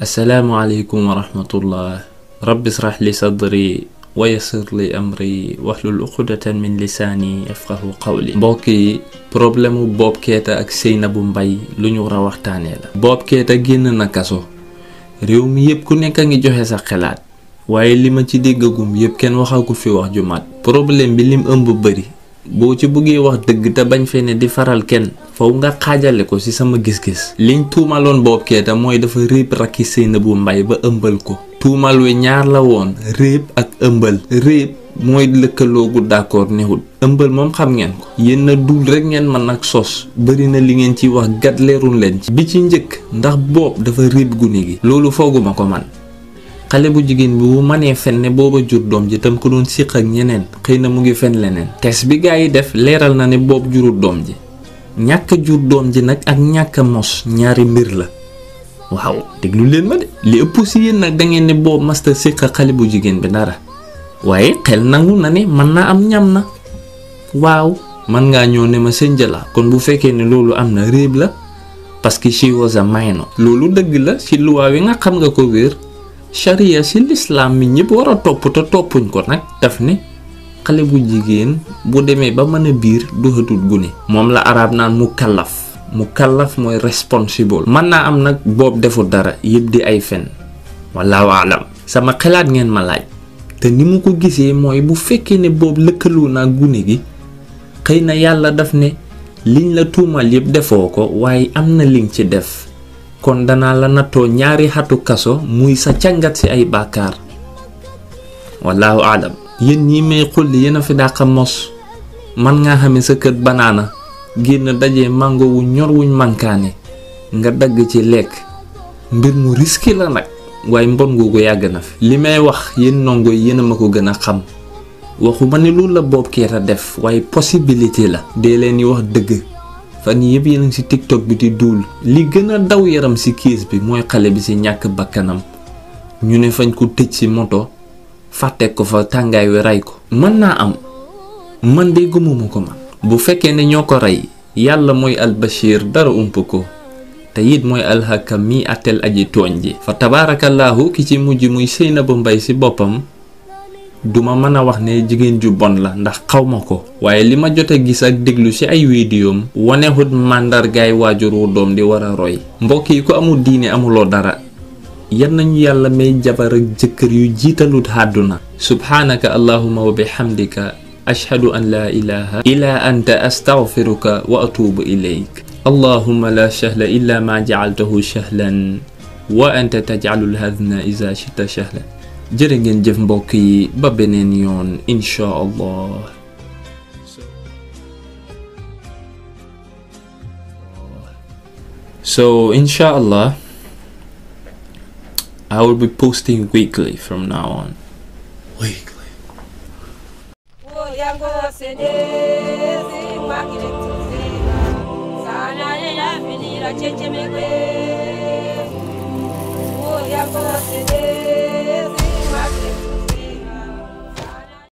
السلام عليكم ورحمة الله. رب اشرح لي صدري ويسر لي أمري واحلل عقدة من لساني يفقهوا قولي. mbokki problème Bob Keita ak Sainabou Mbye lu ñu war a waxtaanee la. Bob Keita génn na kaso réew mi yépp ku nekk a ngi joxe sa xalaat waaye li ma ci déggagum yépp kenn waxagu fi wax ju mat. problème bi lim ëmb bëri boo ci bëggee wax dëgg te bañ fee ne di faral kenn faw nga xaajale ko ci sama gis-gis. liñ tuumaloon Bob Keita mooy dafa réeb rakki Sainabou Mbye ba ëmbal ko. tuumal wi ñaar la woon réeb ak ëmbal. réeb mooy lëkkaloogu d'accord neexul. ëmbal moom xam ngeen ko. yéen na dul rek ngeen mën nag sos bari na li ngeen ci wax gat leerul leen ci. bi ci njëkk ndax Bob dafa réeb gune gi. loolu fooguma ko man. xale bu jigéen bi bu manee fen ne booba jur doom ji tam ko doon siq ak ñeneen xëy na mu ngi fen leneen. test bi gaa yi def leeral na ne Bob jurul doom ji. ñàkk jur doom ji nag ak ñàkk mos ñaari mbir la. waaw déglu leen ma de. li ëpp si yéen nag da ngeen ne Bob masta siq ak xale bu jigéen bi dara. waaye xel nangu na ne mën naa am ñam na. waaw mën ngaa ñëw ne ma sëñ Jalla kon bu fekkee ne loolu am na réeb la parce que she was a minor. loolu dëgg la ci luwaa wi nga xam nga ko wér. charia ci lislaam mi ñëpp war a topp te toppuñ ko nag daf ne xale bu jigéen bu demee ba mën a biir doxatul gune. moom la arab naan mu kallaf mooy responsible. mën naa am nag Bob deful dara yëpp di ay fen wallaahu alam. sama xalaat ngeen ma laaj te ni mu ko gisee mooy bu fekkee ne Bob lëkkaloo naa gune gi xëy na yàlla daf ne liñ la tuumal yëpp defoo ko waaye am na liñ ci def kon danaa la nattoo ñaari xatu kaso muy sa càngat ci ay bàkkaar wallaahu alam. yéen ñi may xulli yéen a fi dàqa mos man ngaa xamee sa kër banaana génn daje mango wu ñor wuñ mankaane nga dagg ci lekk mbir mu risqué la nag waaye mbon googu yàgg na fi. li may wax yéen ndongo yi yéen a ma ko gën a xam waxuma ne loolu la Bob Keita def waaye possibilité la. dee leen yi wax dëgg fan yii yëpp yéen a ngi ci TikTok bi di duul. li gën a daw yaram ci kiis bi mooy xale bi ci ñàkk bakkanam ñu ne fañ ko tëj ci moto fàtte ko fa tàngaay wi rey ko. mën naa am man de gëmuma ko man. bu fekkee ne ñoo ko rey yàlla mooy albashir dara ump ko te it mooy alhakam mi atel aji tooñ ji. fa tabaarakallaahu ki ci mujj muy Sainabou Mbye ci boppam duma mën a wax ne jigéen ju bon la ndax xaw ma ko waaye li ma jot a gis ak déglu ci ay vidéom wanexut màndargaay waajuru doom di war a roy. mbokk yi ko amul diine amuloo dara. yan nañu yàlla may jabar ak jëkkër yu jiitalut àdduna. subhaanaka allahumma wa bihamdika ashhadu an laa ilaha illa anta astaghfiruka wa atubu ilayk. allahumma la sahla illa ma ja'altahu sahlan wa anta taj'alul hazna iza shi'ta sahlan. jërë ngeen jëf mbokk yi ba beneen yoon insha allah. So inshallah I will be posting weekly from now on. Weekly.